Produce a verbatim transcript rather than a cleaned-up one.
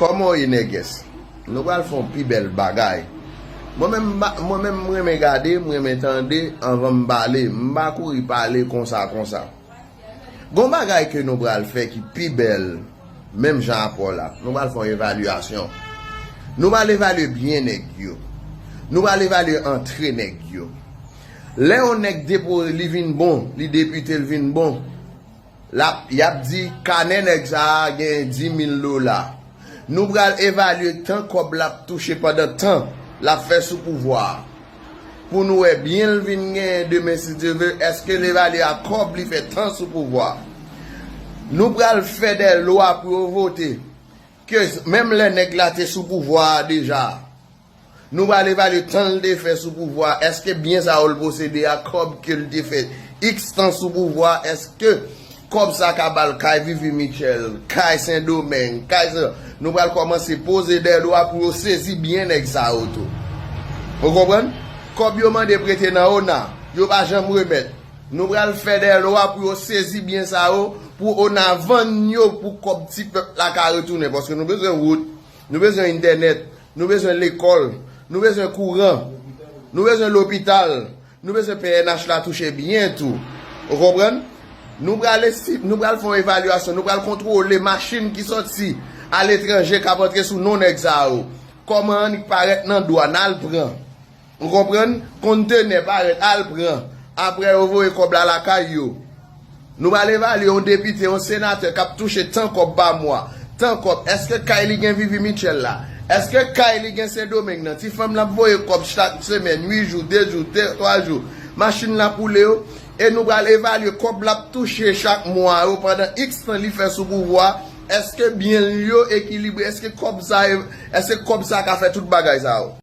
Kòman w ye, nègès? Nou pral fè yon pi bèl bagay. Mwen menm, m pa- mwen menm, m renmen gade, m renmen tande anvan m pale. M pa kouri pale konsa, konsa. Gon bagay ke nou pral fè ki pi bèl, menm jan a pa w la. Nou pral fè yon evalyasyon. Nou pral evalye byen nèg yo. Nou pral evalye antre nèg yo. Lè yon nèg depo li vin bon, li depite l vin bon, l ap, y ap di kanè nèg sa a gen di mil dola. Nou pral evalye tan kòb l ap touche pandan tan l ap fè sou pouvwa a. Pou nou wè byen l vin genyen demen si Dye vle, èske l evalye a kòb li fè tan sou pouvwa a. Nou pral fè dè lwa pou yo vote ke menm lè nèg la te sou pouvwa a deja, nou pral evalye tan l te fè sou pouvwa a. Èske byen sa yo l posede a, kòb ke l te fè iks tan sou pouvwa a, èske kòb sa ka ba l kay Vivi Mitchell, kay Sendomeng, kay Sen, nou pral kòmanse poze dè lwa pou yo sezi byen nèg sa yo tou. Ou konprann? Kòb yo mande prete nan ona, yo pa janm remèt. Nou pral fè dè lwa pou yo sezi byen sa yo, pou ona vann yo, pou kòb ti pèp la ka retounen. Paske nou bezwen wout, nou bezwen entènèt, nou bezwen lekòl, nou bezwen kouran, nou bezwen lopital, nou bezwen P N H la touche byen tou. Ou konprann? Nou pral esti-, nou pral fè yon evalyasyon, nou pral kontwole machin ki sòti aletranje k ap antre sou non nèg sa yo. Kòman annik parèt nan dwàn, al pran. Ou konprann? Kontenè parèt, al pran. Apre yo voye kòb la lakay yo. Nou pral evalye yon depite, yon senatè k ap touche tan kòb pa mwa. Tan kòb, èske kay li gen Vivi Mitchell la? Èske kay li gen Sendomeng nan? Ti fanm l ap voye kòb chak semèn, uit jou, de jou, de, twa jou. Machin l ap woule yo. E nou pral evalye kòb l ap touche chak mwa yo pandan iks tan li fè sou pouvwa. Èske byen l yo ekilibre? Èske kòb sa, èske kòb sa ka fè tout bagay sa yo?